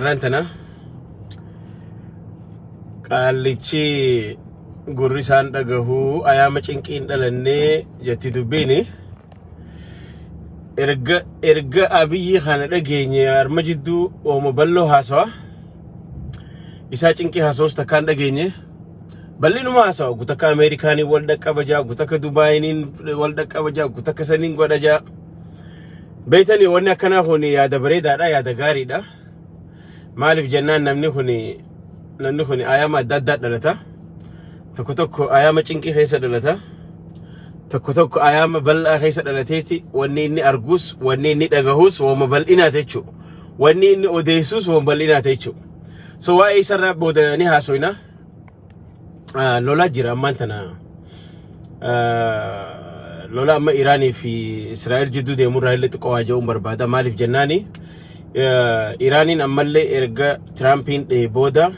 Har'aan tana qaallichi gurri isaan dhagahuu ayaama cinqiin dhalannee jetti dubbiini. Erga erga Abiyyi kana dhageenye harma jidduu ooma bal'oo haasawa. Isaa cinqii haasawus takkaan dhageenye. Bal'inuma haasawa gutakka Ameerikaaniin wal dhaqqaba jaa gutakka Dubaayiniin wal dhaqqaba jaa gutakka saniin godha jaa. Beeytanii wanni akkanaa kun yaada bareedaadha, yaada gaariidha. Maaliif jennaan namni kun ayama adda addaa dhalata. Tokko tokko ayama cinqii keessa dhalata. Tokko tokko ayama bal'aa keessa dhalateeti wanni inni argus, wanni inni dhagahus wama bal'inaati jechuudha. Wanni inni odeessus wama bal'inaati jechuudha. So waa'ee isarraa booda ni haasoyna. Lolaa jira ammaan tana. Lola amma Iraanii fi Israa'el jidduu deemurraa illee xiqqoo waa jedhuun barbaada. Maaliif jennaani Iraaniin ammallee erga Tiraampiin dhee booda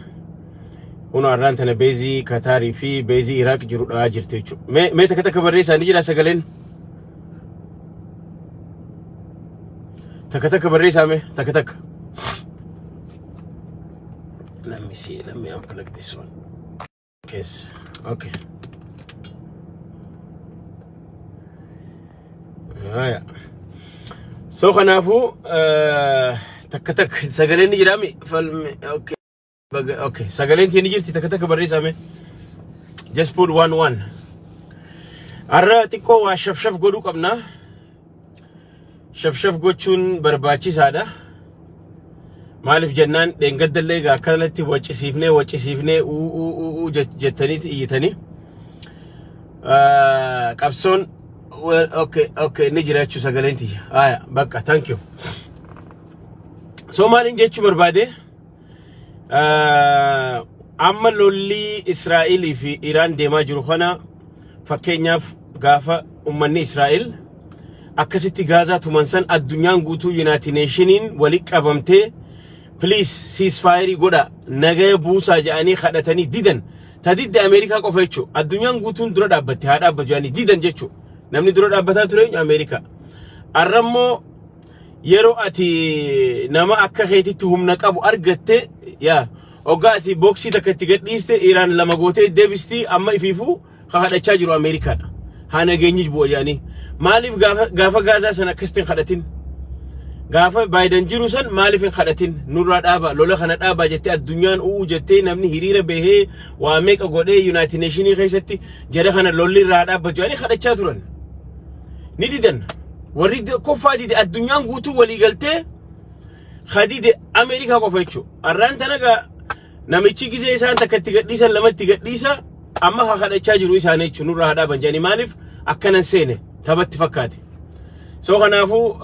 kun har'aan tana beezii Kataarii fi beezii Iraaq jiru dha'aa jirti jechuudha. Mee takka takka barreessaa ni jira sagaleen. Takka takka barreessaa mee takka takka. Let me see. Let me unplug this one. Case. Okay. Haya. So kanaafuu takka takka sagaleen ni jiraami falmi okay. Okay. Sagaleen ni jirti takka takka barreessame. Just put one one. Har'a xiqqoo waa shafshaf godhuu qabna. Shafshaf gochuun barbaachisaadha. Maaliif jennaan dheengaddallee egaa akkanatti waccisiifnee waccisiifnee uu uu uu uu jettaniiti iyyitanii. Qabsoon well, okay okay ni jira jechuu sagaleen tiyya. Haya bakka thank you. So maaliin jechuu barbaade amma lolli Israa'elii fi Iraan deemaa jiru kana fakkeenyaaf gaafa ummanni Israa'el akkasitti Gaazaa tuman san addunyaan guutuu United Nationiin wali qabamtee please ceasefire godha nagaya buusaa jedhanii kadhatanii didan. Ta didde Ameerikaa qofa jechuudha. Addunyaan guutuun dura dhaabbatte haa dhaabbatu jedhanii didan jechuudha. Namni dura dhaabbataa ture eenyu? Ameerikaa. Arrammoo yeroo ati nama akka keetitti humna qabu argatte yaa hoggaa ati booksii takka itti gadhiiste Iraan lama gootee deebistii amma ifiifuu kadhachaa jiru Ameerikaadha. Haa nageenyi bu'a jedhanii. Maaliif gaafa Gaazaa sana akkasitti hin kadhatin? Gaafa Baayiden jiru san maaliif hin kadhatin? Nurraa dhaaba, lola kana dhaabaa jettee addunyaan u'uu jettee namni hiriira bahee waa meeqa godhee United Nationii keessatti jara kana lolli irraa dhaabbatu jedhanii kadhachaa turan. Ni didan. Warri koffaa dide addunyaan guutuu walii galtee kadide Ameerikaa qofa jechuudha. Arraan tana gaa namichi gizee isaan takka itti gadhiisan lama itti gadhiisa amma haa kadhachaa jiru isaanii jechuudha nurraa haa dhaaban jedhanii maaliif akkanan seene taphatti fakkaate. So kanaafuu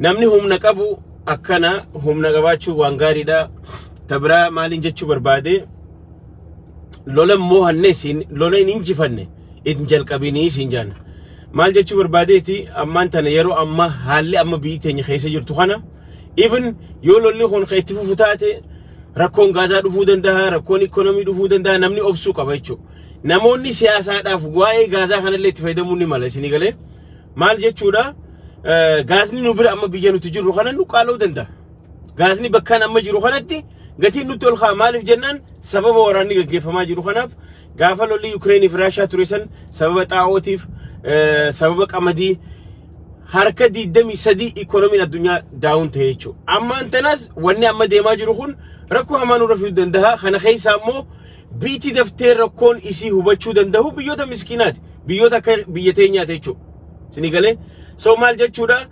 namni humna qabu akkana humna qabaachuu waan gaariidha. Ta biraa maaliin jechuu barbaade lola moohanne siin lola hin injifanne hin jalqabinii siin jaan. Maal jechuu barbaadeeti ammaan tana yeroo amma haalli amma biyyi teenya keessa jirtu kana even yoo lolli kun kan itti fufu taate rakkoon Gaazaa dhufuu danda'a, rakkoon ikoonomii dhufuu danda'a, namni obsuu qaba jechuudha. Namoonni siyaasaadhaaf waa'ee Gaazaa kanallee itti fayyadamuu ni mala isinii galee. Maal jechuudha gaazni nu bira amma biyya nuti jirru kana nu qaala'uu danda'a. Gaazni bakkaan amma jiru kanatti gatiin nutti ol ka'a maaliif jennaan sababa waraanni gaggeeffamaa jiru kanaaf gaafa lolli Yukireenii fi Raashaa ture san sababa xaa'ootiif sababa qamadii harka 23 ikoonomiin addunyaa down ta'e jechuudha. Ammaan tanas wanni amma deemaa jiru kun rakkoo hamaa nurra fiduu danda'a. Kana keessaa immoo biitii daftee rakkoon isii hubachuu danda'u biyyoota miskiinaati. Biyyoota akka biyya teenyaati jechuudha. Isinii galee? So maal jechuudha?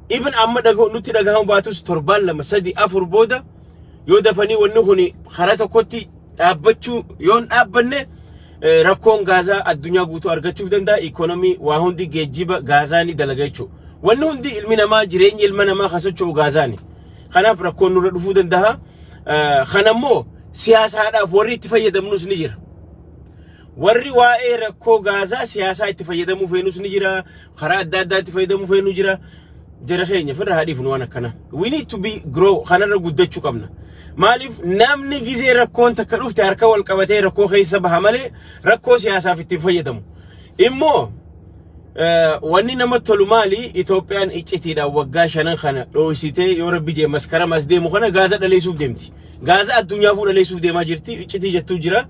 Even amma nutti dhagahamu baatus torbaan 2 3 4 booda yoo dafanii wanni kun karaa tokkotti dhaabbachuu yoo hin dhaabbanne rakkoon Gaazaa addunyaa guutuu argachuuf danda'a. Ikoonomii waa hundi geejjiba Gaazaa ni dalaga jechuudha. Wanni hundi ilmi namaa jireenyi ilma namaa kan socho'u Gaazaani. Kanaaf rakkoon nurra dhufuu danda'a. Kanammoo siyaasaadhaaf warri itti fayyadamnus ni jira. Warri waa'ee rakkoo Gaazaa siyaasaa itti fayyadamuu feenus ni jira. Karaa adda addaa itti fayyadamuu feenu jira. Jara keenya firra haa dhiifnu waan akkana. We need to be grow kanarra guddachuu qabna. Maaliif namni gizee rakkoon takka dhufte harka wal qabatee rakkoo keessa baha malee rakkoo siyaasaaf itti fayyadamu. Immoo Wanni namatti tolu maali? Itoophiyaan iccitiidhaan waggaa 5n kana dhooysitee yoo rabbi jee maskarama as deemu kana gaaza dhaleessuuf deemti. Gaaza addunyaafuu dhaleessuuf deemaa jirti. Iccitii jettuu jira.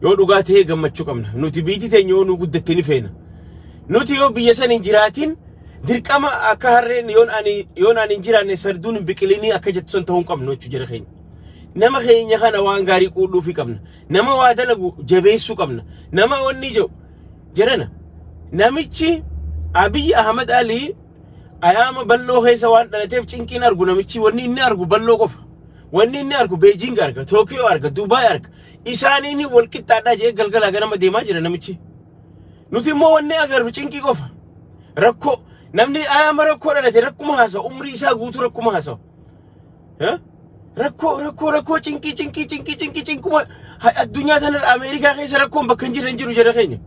Yoo dhugaa ta'ee gammachuu qabna. Nuti biitii teenya yoo nu guddatte ni feena. Nuti yoo biyya san hin jiraatin dirqama akka harreen yoon ani hin jiraanne sarduun hin biqilinii akka jettu san ta'uu hin qabnu jechuu jira keenya. Nama keenya kana waan gaarii quudhuufii qabna. Nama waa dalagu jabeessuu qabna. Nama wanni jiru jedhana. Namichi Abiy Ahmad Ali ayaama bal'oo keessa waan dhalateef cinqiin argu namichi wanni inni argu bal'oo qofa. Wanni inni argu Beijing arga, Tokyo arga, Dubai arga. Isaaniin wal qixxaadhaa jedhee galgalaa ganama deemaa jira namichi. Nuti immoo wanni agarru cinqii qofa. Rakkoo namni ayaama rakkoo dhalate rakkuma haasa'a, umrii isaa guutuu rakkuma haasa'a. Rakkoo, rakkoo, rakkoo, cinqii, cinqii, cinqii, cinqii, cinquma addunyaa tanarra Ameerikaa keessa rakkoon bakka hin jirre hin jiru jedha keenya.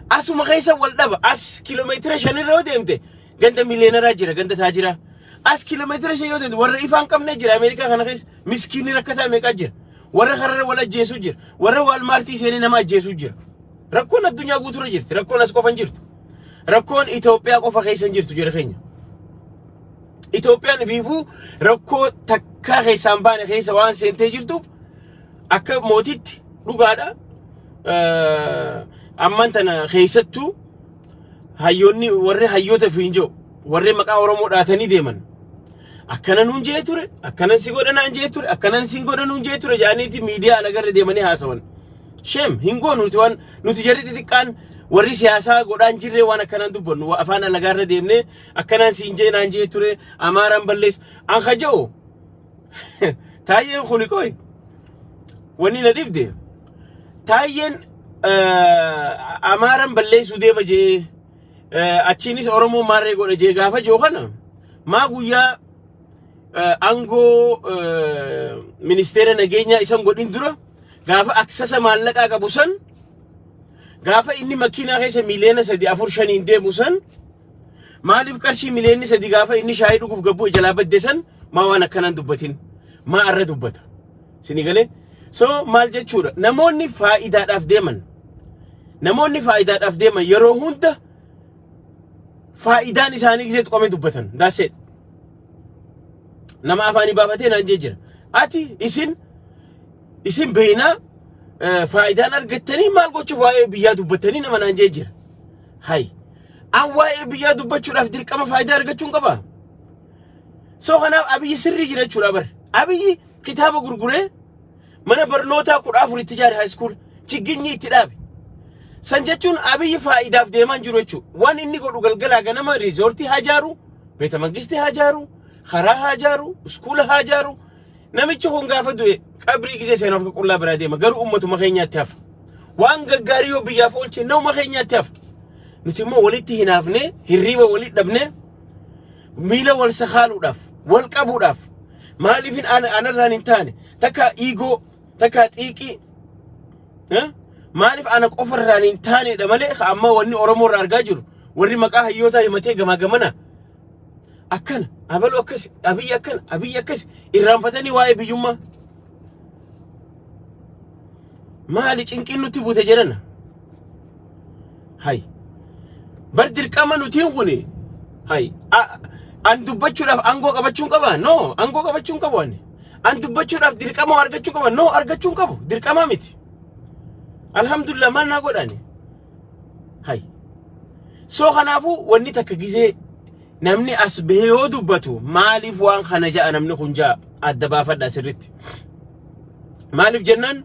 Asuma keessa wal dhaba. As kiiloomeetira 5 irra yoo deemte ganda millionaire jira, ganda taajira. As kiiloomeetira 5 yoo deemte warra ifaan hin qabne jira. Ameerikaa kana keessa miskiinni rakkataa meeqaa jira. Warra kararra wal ajjeesuu jira. Warra Walmartii seenee nama ajjeesuu jira. Rakkoon addunyaa guutuurra jirti. Rakkoon as qofa hin jirtu. Rakkoon Itoophiyaa qofa keessa hin jirtu jira keenya. Itoophiyaan fiifuu rakkoo takkaa keessaan baane keessa waan seentee jirtuuf akka mootitti dhugaadha. Amman tana keessattuu hayyoonni warri hayyoota fi hin jiru warri maqaa Oromoo dhaatanii deeman. Akkana nuun jee ture, akkanan si godha naan jee ture, akkanan si godha nuun jee ture jaaniiti miidiyaa alagarra deemanii haasawan. Shame hin goonu nuti waan nuti jarri xixiqqaan warri siyaasaa godhaan jirree waan akkanaan dubbannu afaan alagaarra deemnee akkanaan siin jee naan jee ture Amaaraan balleessa. An kaja'u Taayyeen kuni qoy wanni na dhibde Taayyeen Amaaraan balleessuu deema jee achiinis Oromoo maarree godha jee gaafa jiru kana maa guyyaa aangoo ministeera nageenyaa isan godhin dura gaafa aksasa maallaqaa qabu san, gaafa inni makiinaa keessa miiliyoona 3 4 5n deemu san, maaliif qarshii miiliyoonni 3 gaafa inni shaayii dhuguuf gabbuu jalaa badde san maa waan akkanaan dubbatin, maa arra dubbata? Sini galee? So maal jechuudha? Namoonni faayidaadhaaf deeman yeroo hunda faayidaan isaanii gisee tuqamee dubbatan. That's it. Nama afaanii baafatee naan jee jira. Ati isin beeynaa faayidaan argattanii maal gochuuf waa'ee biyyaa dubbattanii nama naan jee jira. Hay. An waa'ee biyyaa dubbachuudhaaf dirqama faayidaa argachuun qabaa? So kanaaf Abiyyi sirrii jira jechuudha bar. Abiyyi kitaaba gurguree mana barnootaa 14 itti ijaare, high school chigginyi itti dhaabe. San jechuun Abiyyi faayidaaf deemaa hin jiru jechuudha. Waan inni godhu galgalaa ganama resortii haa ijaaru, beeta mangistii haa ijaaru, karaa haa ijaaru, iskuula haa ijaaru. Namichi kun gaafa du'e qabrii gisee seenaa of qullaa biraa deema. Garuu uummatuma keenyaatti hafa. Waan gaggaarii yoo biyyaaf oolche nama keenyaatti hafa. Nuti immoo walitti hinaafnee hirriiba walitti dhabnee miila wal sakaaluudhaaf wal qabuudhaaf maaliifin anarraan hin taane, takka ego, takka xiiqii, maaliif ana qofarraan hin taanedha malee amma wanni Oromoo irraa argaa jiru warri maqaa hayyootaa himatee gamaa gamana akkana abaluu akkas, Abiyyi akkana, Abiyyi akkas irraanfatanii waa'ee biyyummaa maali cinqiin nutti buute jedhana. Hay, bar dirqama nutiin kuni hay an dubbachuudhaaf aangoo qabachuun qaba? No, aangoo qabachuun qabu. Ani an dubbachuudhaaf dirqama argachuu qaba? No, argachuun qabu, dirqama miti. Alhamdulillah, maal naa godhani? Hay, so kanaafuu wanni takka gizee namni as bahee yoo dubbatu maaliif waan kana ja'a namni kun ja'a adda baafadha sirritti. Maaliif jennaan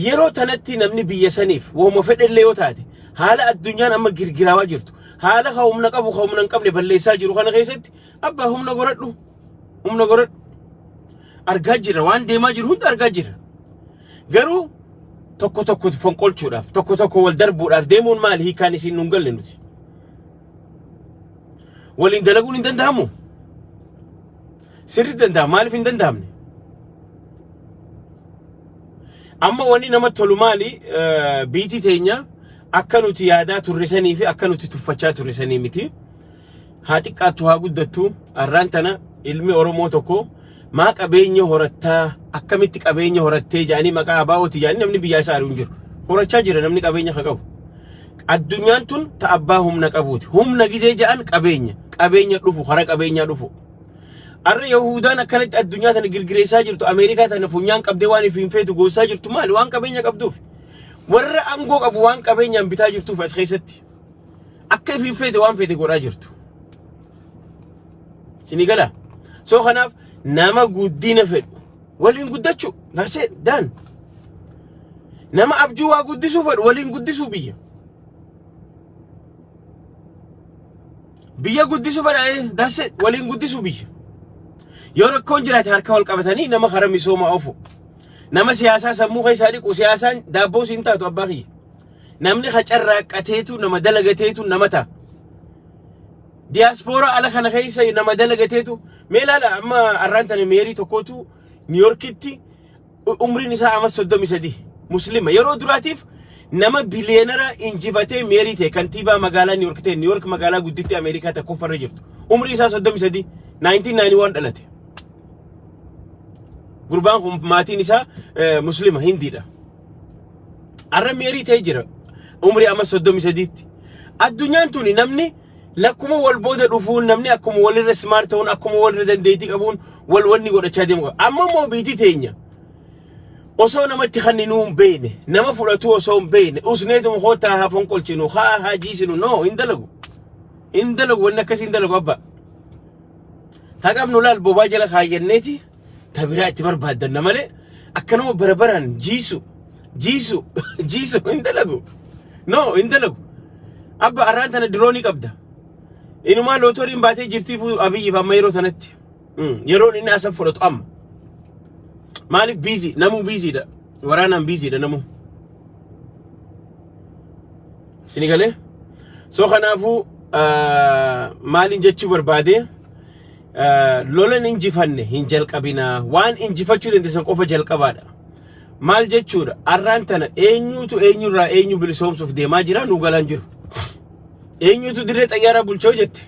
yeroo tanatti namni biyya saniif wooma fedhellee yoo taate, haala addunyaan amma girgiraawaa jirtu, haala ka humna qabu ka humna hin qabne balleessaa jiru kana keessatti abbaa humna godhadhu, humna godhadhu. Argaa jira, waan deemaa jiru hunda argaa jira. Garuu tokko tokko fonqolchuudhaaf, tokko tokko wal darbuudhaaf deemuun maali hiikaan isiin nun galle? Nuti waliin dalaguun hin danda'amu? Sirri danda'ama, maaliif hin danda'amne? Amma wanni namatti tolu maali? Biitii teenya akka nuti yaadaa turre sanii fi akka nuti tuffachaa turre sanii miti. Haa xiqqaattu haa guddattu, arraan tana ilmi Oromoo tokko maa qabeenya horattaa, akkamitti qabeenya horattee jedhanii maqaa abaa'ooti jedhanii namni biyyaa isaa ari'u hin jiru. Horachaa jira namni qabeenya ka qabu. Addunyaan tun ta abbaa humna qabuuti. Humna gizee ja'an qabeenya. Qabeenya dhufu, karaa qabeenyaa dhufu. Arra Yahudaan akkanatti addunyaa tana girgireessaa jirtu, Ameerikaa tana funyaan qabdee waan ifiin feetu goossaa jirtu maali? Waan qabeenya qabduuf. Warra aangoo qabu waan qabeenyaan bitaa jirtuuf as keessatti. Akka ifiin feete waan feete godhaa jirtu. Sini gala. So kanaaf nama guddina fedhu waliin guddachuu. That's it. Done. Nama abjuu waa guddisuu fedhu waliin guddisuu biyya. Biyya guddisuu fedha, that's it. Waliin guddisuu biyya. Yoo rakkoon jiraate harka wal qabatanii nama karaa misoomaa oofu. Nama siyaasaa sammuu keessaa dhiqu, siyaasaan daabboo siin taatu, abbaa kiyya. Namni hacarraaqqateetu nama dalagateetu nama ta'a. Diyaaspooraa ala kana keessa nama dalagateetu mee ilaala. Amma arraan tana mayor tokkotu Niiyorkitti, umriin isaa amma 33, muslima, yeroo duraatiif nama billionaire injifatee mayor ta'e, kantiibaa magaalaa Niiyork ta'e. Niiyork magaalaa gudditti Ameerikaa tokkoffarra jirtu. Umrii isaa 33, 1991 dhalate. Gurbaan kun maatiin isaa muslima Hindiidha. Arra mayor ta'ee jira umrii amma 33tti. Addunyaan tuni namni lakkuma wal booda dhufuun, namni akkuma walirra smart ta'uun, akkuma walirra dandeettii qabuun wal wanni godhachaa deemu. Amma immoo biitii teenya osoo namatti kanninuu hin beekne, nama fudhatu osoo hin beekne, usneetuma kootaa haa fonqolchinu, haa haa jiisinu. No, hin dalagu, hin dalagu, wanni akkasii hin dalagu, abba. Ta qabnu laal bobaa jala kaayyanneeti ta biraa itti barbaaddanna malee akkanuma bara baraan jiisu jiisu jiisu hin dalagu. No, hin dalagu. Abba, arraan tana drone qabda. Inumaa lootoriin baatee jirtiif Abiyyiif amma yeroo tanatti. Yeroon inni asa fudhatu amma. Maaliif busy? Namuu busydha. Waraanaan busydha namuu. Sini galee? So kanaafuu maaliin jechuu barbaade, lolan injifanne hin jalqabinaa, waan injifachuu dandeessan qofa jalqabaadha. Maal jechuudha? Arraan tana eenyutu eenyurraa eenyu bilisoomsuuf deemaa jira nu galaan jiru. Eenyutu dirree xayyaaraa bulchoo jette,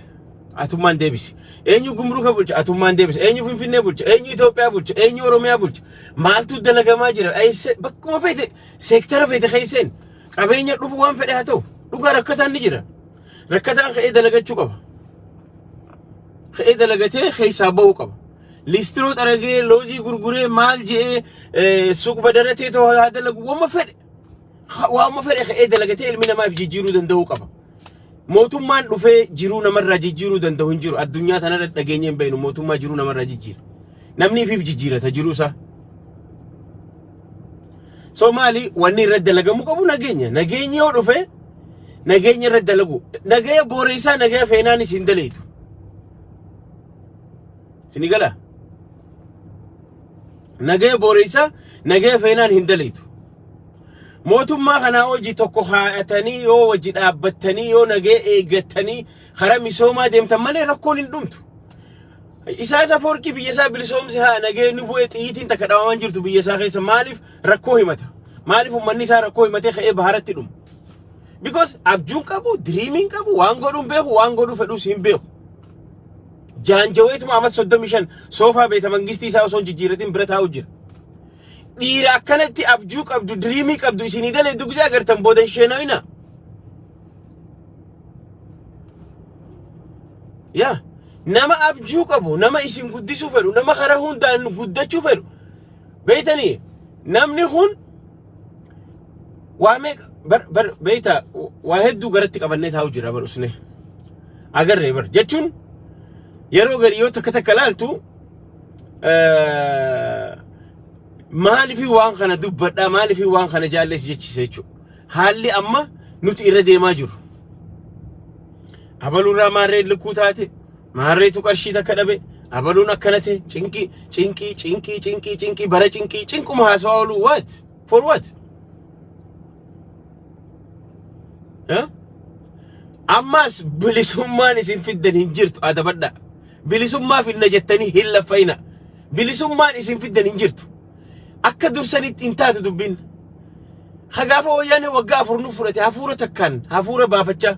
atummaan deebisi. Eenyu gumruka bulcha, atummaan deebisi. Eenyu Finfinnee bulcha, eenyu Itoophiyaa bulcha, eenyu Oromiyaa bulcha. Maaltu dalagamaa jira? Bakkuma feete, seektara feete keesseen qabeenya dhufu waan fedhe haa ta'u. Dhugaa rakkataan ni jira. Rakkataan ka'ee dalagachuu qaba. Ka'ee dalagatee keessaa bahuu qaba. Liistiroo xaragee, loozii gurguree, maal je'ee, suuq badaratee ta'uu haa dalagu, waanuma fedhe. Waanuma fedhe ka'ee dalagatee ilmi namaaf jijjiiruu danda'uu qaba. Mootummaan dhufee jiruu namarraa jijjiiruu danda'u hin jiru. Addunyaa tanarra dhageenya hin beeknu mootummaa jiruu namarraa jijjiira. Namni ifiif jijjiirata jiruu isaa. So maali wanni irratti dalagamuu qabu? Nageenya. Nageenyi yoo dhufe nageenya irratti dalagu. Nagaya booreessaa nagaya feenaanis hin daleetu. Sini gala? Nagaya booreessaa nagaya feenaan hin daleetu. Mootummaa kanaa hojii tokko haa'atanii, yoo wajji dhaabbattanii, yoo nagaya eeggattanii karaa misoomaa deemtan malee rakkoon hin dhumtu. Isaas Afoorqii biyya isaa bilisoomse, haa nagaya ni bu'ee, xiyyiitiin takka dhawamaan jirtu biyya isaa keessa, maaliif rakkoo himata? Maaliif uummanni isaa rakkoo himatee ka'ee baharatti dhuma? Because abjuun qabu, dreamiin qabu, waan godhuu hin beeku, waan godhuu fedhuus hin beeku. Jaanjaweetuma amma 35 soofaa beeta mangistii isaa osoo hin jijjiiratin bira taa'u jira. Dhiira akkanatti abjuu qabdu, dream qabdu isinii dalee dugda agartan booda hin sheenawina. Yaa nama abjuu qabu, nama isin guddisuu fedhu, nama karaa hundaan guddachuu fedhu. Beeytanii, namni kun waa meeqa bar bar beeyta, waa hedduu garatti qabannee taa'u jira bar usne. Agarree bar jechuun yeroo gadi yoo takka takka laaltu, maaliif waan kana dubbadhaa, maaliif waan kana jaallees jechise jechuudha. Haalli amma nuti irra deemaa jiru. Abaluurraa maarree lukkuu taate, maarreetu qarshii takka dhabe, abaluun akkana ta'e, cinqii, cinqii, cinqii, cinqii, cinqii, bara cinqii, cinquma haasawaa oolu, what? For what? Huh? Ammas bilisummaan isin fiddan hin jirtu, adabadha. Bilisummaa fidna jettanii hin laffayina. Bilisummaan isin fiddan hin jirtu. Akka dursanitti hin taatu dubbiin. Hagaafa wayyaanee waggaa 4 nu fudhate, hafuura takkaan hafuura baafachaa,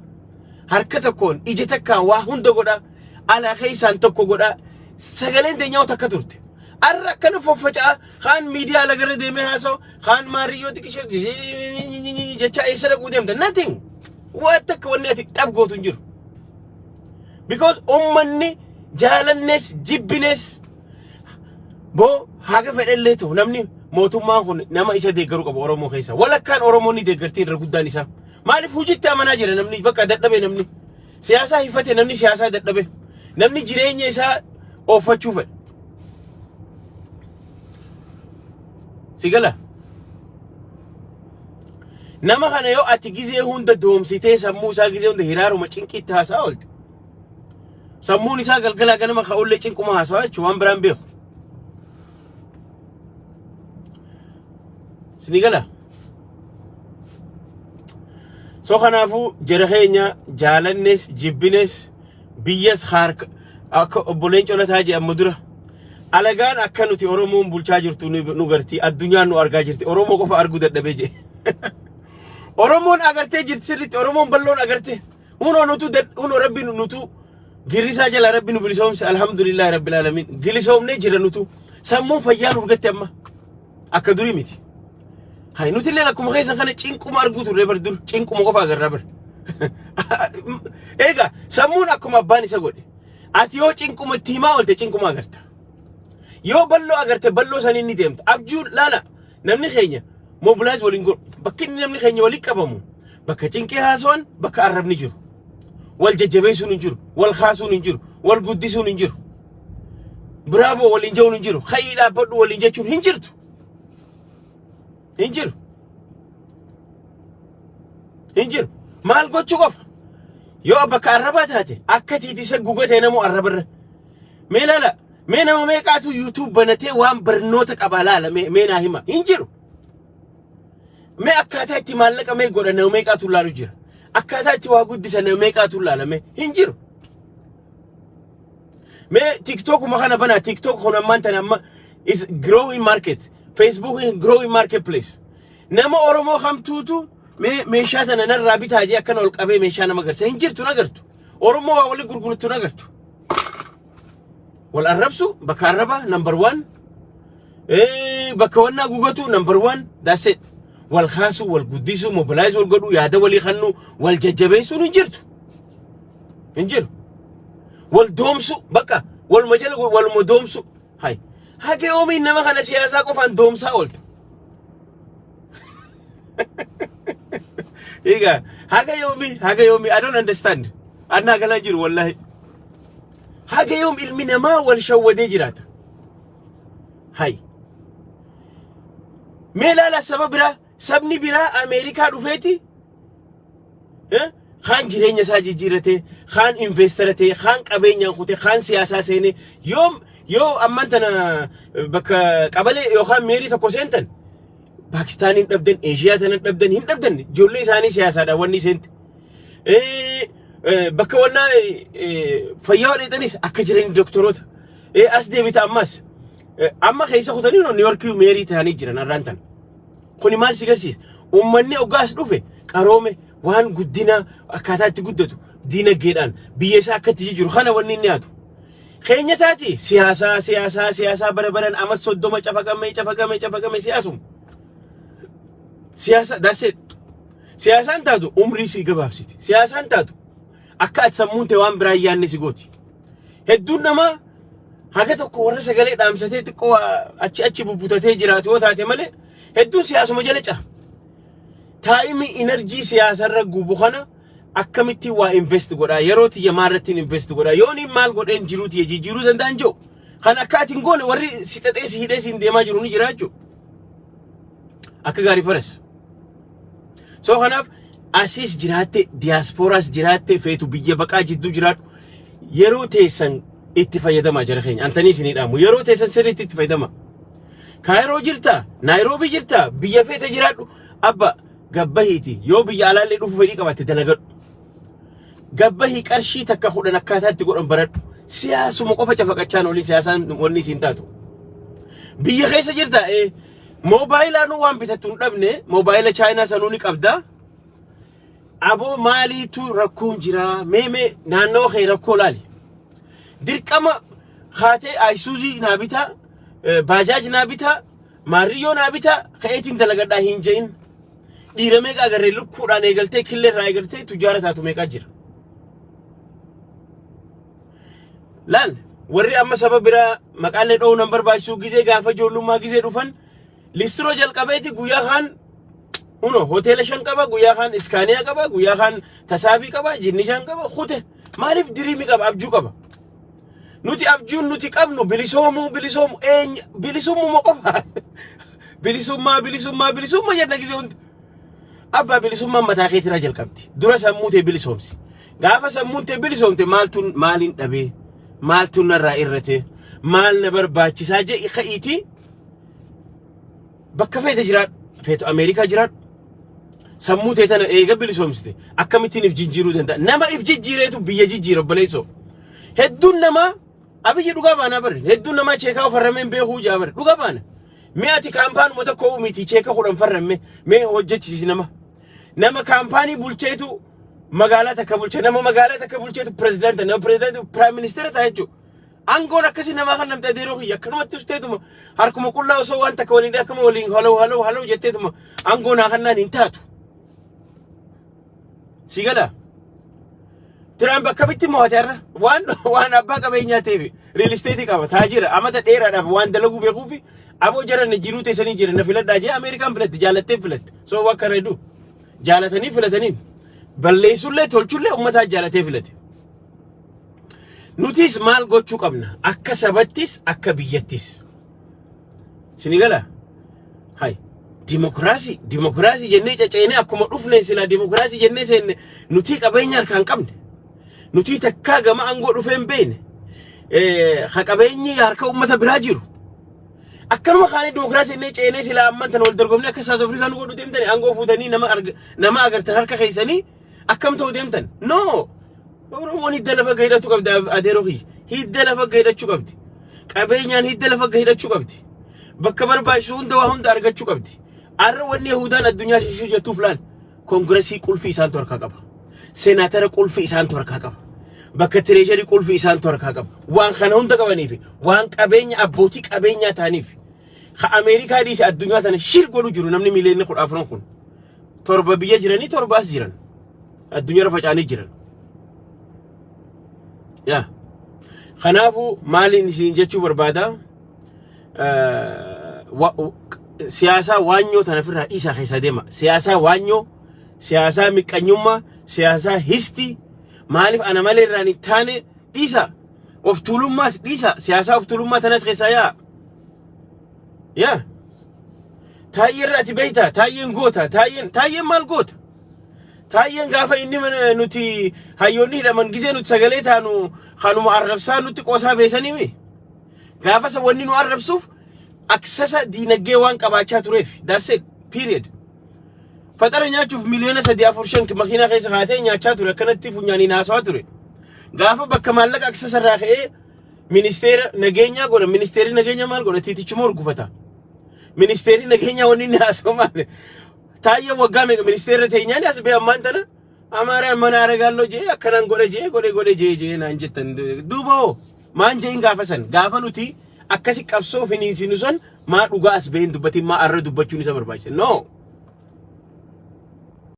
harka tokkoon, ija takkaan waa hunda godhaa, alaa keessaan tokko godhaa, sagaleen teenyaa takka turte. Arra akkana foffaca'a, kaan miidiyaa alagarra deemee haasa'u, kaan maariyyoo xiqqishoo jecha, eessa dhaquu deemta? Nothing. Waan takka wanni ati xab gootu hin jiru. Because ummanni jaalannes jibbines boo haga fedhellee ta'u namni mootummaan kun nama isa deeggaru qaba Oromoo keessa. Walakkaan Oromoo ni deeggartii irra guddaan isaa. Maaliif hojiitti amanaa jira namni bakka dadhabe namni. Siyaasaa hifate namni siyaasaa dadhabe. Namni jireenya isaa ooffachuu fedha. Si gala? Nama kana yoo ati gizee hunda doomsitee sammuu isaa gizee hunda hiraaruma cinqiitti haasaa oolte. Sammuun isaa galgalaa ganama ka'ullee cinquma haasawaa jechuun waan biraan beeku. Sini gala? So kanaafuu jara keenya jaalannes jibbines biyyas harka akka obboleen colataa jee amma dura alagaan akka nuti Oromoon bulchaa jirtu nu garti addunyaan nu argaa jirti Oromoo qofa arguu dadhabee jee. Oromoon agartee jirti sirriitti Oromoon bal'oon agartee hunoo nutu hunoo rabbi nutu girrisaa jala rabbi nu bilisoomse alhamdulillahi rabbil alamin gilisoomnee jira nutu sammuun fayyaa nu argatte amma akka durii miti. Hay nuti illee akkuma keessa kana cinquma arguu turre bar dur cinquma qofa agarra bar. Egaa sammuun akkuma abbaan isa godhe. Ati yoo cinquma itti himaa oolte cinquma agarta. Yoo balloo agarte balloo saniin ni deemta. Abjuu laala namni keenya mobilize waliin godhu. Bakki inni namni keenya waliin qabamu bakka cinqee haasawan bakka arrabni jiru. Wal jajjabeessuun hin jiru. Wal kaasuun hin jiru. Wal guddisuun hin jiru. Bravo waliin jechuun hin jiru. Ka'ii dhaabbadhu waliin jechuun hin jirtu. Hin jiru. Hin jiru. Maal gochuu qofa? Yoo bakka arrabaa taate akka tiitisa gugatee namu arrabarra. Mee laala mee nama meeqaatu YouTube banatee waan barnoota qabaa laala mee mee naa hima. Hin jiru. Mee akkaataa itti maallaqa mee godhan nama meeqaatu laalu jira. Akkaataa itti waa guddisan nama meeqaatu laalame hin jiru. Mee TikTokuma kana banaa TikTok kun ammaan tana amma is growing market. Facebook is growing marketplace. Nama Oromoo hamtuutu mee meeshaa tana narraa bitaa jee akkana ol qabee meeshaa nama garsiisa. Hin jirtu nagartu. Oromoo waa walii gurgurtu nagartu. Wal arrabsu bakka arrabaa number one. Bakka wannaa gugatu number one. That's it. Wal kaasuu, wal guddisuu, mobilize wal godhuu, yaada walii kennuu, wal jajjabeessuun hin jirtu. Hin jiru. Wal doomsu bakka waluma jala waluma doomsu. Hay. Haga yoomiin nama kana siyaasaa qofaan doomsaa oolta. Egaa haga yoomii haga yoomii I don't understand. Annaa galaa jiru wallahi. Haga yoom ilmi namaa wal shawwadee jiraata. Hay. Mee ilaala saba biraa sabni biraa Ameerikaa dhufeeti kaan jireenya isaa jijjiirratee kaan investor ta'e kaan qabeenyaan kute kaan siyaasaa seenee yoom yoo amman tana bakka qabalee yookaan mayor tokko seentan Paakistaan hin dhabdan Eeshiyaa tana hin dhabdan hin dhabdan ijoollee isaanii siyaasaadhaan wanni seente. Bakka wannaa fayyaa hodheetanis akka jiran doktoroota. As deebita ammas amma keessa kutanii New York mayor ta'anii jiran har'aan tana. Kuni maal si garsiisa? Uummanni hoggaas dhufe qaroome waan guddina akkaataa itti guddatu diinagdeedhaan biyya isaa akka itti jijjiiru kana wanni inni haatu. Keenya taati siyaasaa siyaasaa siyaasaa bara baran ama 30 cafaqame cafaqame cafaqame siyaasuma. Siyaasa that's it. Siyaasaan taatu umrii si gabaabsiti. Siyaasaan taatu akka ati sammuun ta'e waan biraa hin yaadne si gooti. Hedduun namaa haga tokko warra sagalee dhaamsatee xiqqoo achi achi bubbutatee jiraatu yoo taate malee hedduun siyaasuma jala caha. Time energy siyaasarra gubu kana akkamitti waa invest godhaa yeroo tiyya maalirratti invest godhaa yoo inni maal godheen jiruu tiyya jijjiiruu danda'an jiru. Kan akka ati hin goone warri si xaxee si hidhee si hin deemaa jiru ni jira jechuudha. Akka gaarii faras. So kanaaf asiis jiraatte diyaaspooraas jiraatte feetu biyya baqaa jidduu jiraadhu yeroo teessan itti fayyadamaa jara keenya antanii isinii dhaamu yeroo teessan sirriitti itti fayyadama. Kaayiroo jirta, Naayiroobii jirta, biyya feete jiraadhu abba gabbahiiti yoo biyya alaallee dhufu fedhii qabaatte dalagadhu. Gabbahii qarshii takka 10 akkaataa itti godhan baradhu. Siyaasuma qofa cafaqachaan olii siyaasaan wanni isiin taatu. Biyya keessa jirta moobaayilaanuu waan bitattu hin dhabne moobaayila chaayinaa sanuu ni qabda. Aboo maaliitu rakkoon jira mee mee naannawa kee rakkoo laali. Dirqama kaatee Isuzu naa bitaa, baajaaj naa bitaa, maarriyyoo naa bitaa ka'eetiin dalagadhaa hin je'in. Dhiira meeqa agarree lukkuudhaan eegaltee killee irraa eegaltee tujaara taatu meeqaa jira. Laal warri amma saba biraa maqaalee dha'uu nan barbaachisu gizee gaafa ijoollummaa gizee dhufan listiroo jalqabeeti guyyaa kaan uno hoteela shan qaba, guyyaa kaan iskaaniyaa qaba, guyyaa kaan tasaabii qaba, jinni shan qaba, kute maaliif diriimi qaba, abjuu qaba. Nuti abjuun nuti qabnu bilisoomuu bilisoomu eenyu bilisummuma qofa bilisummaa bilisummaa bilisummaa jenna gizee hundi. Abbaa bilisummaan mataa keetirraa jalqabdi. Dura sammuu tee bilisoomsi. Gaafa sammuun tee bilisoomte maaltu maaliin dhabee maaltu narraa irrate maal na barbaachisaa jedhi ka'iitii bakka feete jiraadhu. Feetu Ameerikaa jiraadhu. Sammuu tee tana eega bilisoomsite akkamittiin if jijjiiruu danda'a? Nama if jijjiireetu biyya jijjiira obboleessoo. Hedduun namaa Abiyyi dhugaa baanaa barre. Hedduun namaa cheekaa farramee hin beekuu jaa barre. Dhugaa baana. Mee ati kaampaanuma tokko uumiitii cheeka 10 farramme mee hojjechisiisi nama. Nama kaampaanii bulcheetu magaalaa takka bulcha. Nama magaalaa takka bulcheetu pirezidaanta. Nama pirezidaantii prime ministeera ta'a jechuudha. Aangoon akkasii namaa kan namti adeeroo kiyya akkanumatti usteetuma harkuma qullaa osoo waan takka waliin akkuma waliin haloo haloo haloo jetteetuma aangoo naa kannaan hin taatu. Si galaa? Tiraamp akkamitti mo'ate har'a? Waan abbaa qabeenyaa ta'eef real estate qaba taajira amata dheeraadhaaf waan dalaguu beekuuf aboo jara na jiruu teessanii jira na filadhaa jee Ameerikaan filatte jaalattee filatte. So what can I do? Jaalatanii filataniin balleessullee tolchullee uummataa jaalatee filate. Nutis maal gochuu qabna? Akka sabattis akka biyyattis. Sini gala? Hay. Dimokiraasii, dimokiraasii jennee caceenee akkuma dhufne silaa dimokiraasii jennee seenne nuti qabeenya harkaa hin qabne. Nuti takkaa gama aangoo dhufee hin beekne. Ha qabeenyi harka uummata biraa jiru. Akkanuma kaanee dimokiraasii jennee ceenee silaa amman tana wal dorgomnee akka South Africa nu godhu deemtani aangoo fuutanii nama agartan harka keessanii akkam ta'u deemtan. No! Oromoon hidda lafa gahidhachuu qabdi adeeroo kiyya. Hidda lafa gahidhachuu qabdi. Qabeenyaan hidda lafa gahidhachuu qabdi. Bakka barbaachisu hunda waa hunda argachuu qabdi. Har'a wanni Yahudaan addunyaa shishuu jettuuf laal. Koongiresii qulfii isaantu harkaa qaba. Seenaatara qulfii isaantu harkaa qaba. Bakka treasury qulfii isaantu harkaa qaba. Waan kana hunda qabaniif waan qabeenya abbootii qabeenyaa ta'aniif. Ka Ameerikaa dhiise addunyaa tana shir godhu jiru namni miiliyoonni 14 kun. Torba biyya jiranii torbaas jiran. Addunyaarra faca'anii jiran. Yaa. Kanaafuu maaliin isin jechuu barbaada? Siyaasaa waanyoo tana ofirraa dhiisaa keessa deema. Siyaasaa waanyoo, siyaasaa miqqanyummaa, siyaasaa histi maaliif ana malee irraan hin taane dhiisa. Of tuulummaas dhiisa. Siyaasaa of tuulummaa tanas keessaa yaa. Yaa. Taayyee irra ati beektaa? Taayyeen goota. Taayyeen maal goota? Taayyeen gaafa inni mana nuti hayyoonni hidhaman gizee nuti sagalee taanu kanuma arrabsaa nutti qoosaa beesanii mi? Gaafa san wanni nu arrabsuuf aksasa diinagdee waan qabaachaa tureef. That's it. Period. Faxara nyaachuuf miliyoona 3 4 5 makiinaa keessa kaatee nyaachaa ture akkanatti funyaaniin haasawaa ture. Gaafa bakka maallaqa aksasa irraa ka'ee ministeera nageenyaa godha. Ministeerri nageenyaa maal godha? Tiitichuma urgufata. Ministeerri nageenyaa wanni inni haasa'u maali? Taayyee waggaa meeqa ministeera teenyaan as bee ammaan tana Amaaraan mana aragaalloo jee akkanaan godhe jee godhe godhe jee jee naan jettan duuba hoo maan jeen gaafa san gaafa nuti akkasi qabsoo finiinsinu san maa dhugaa as ba'een dubbatiin maa arra dubbachuun isa barbaachisa? No.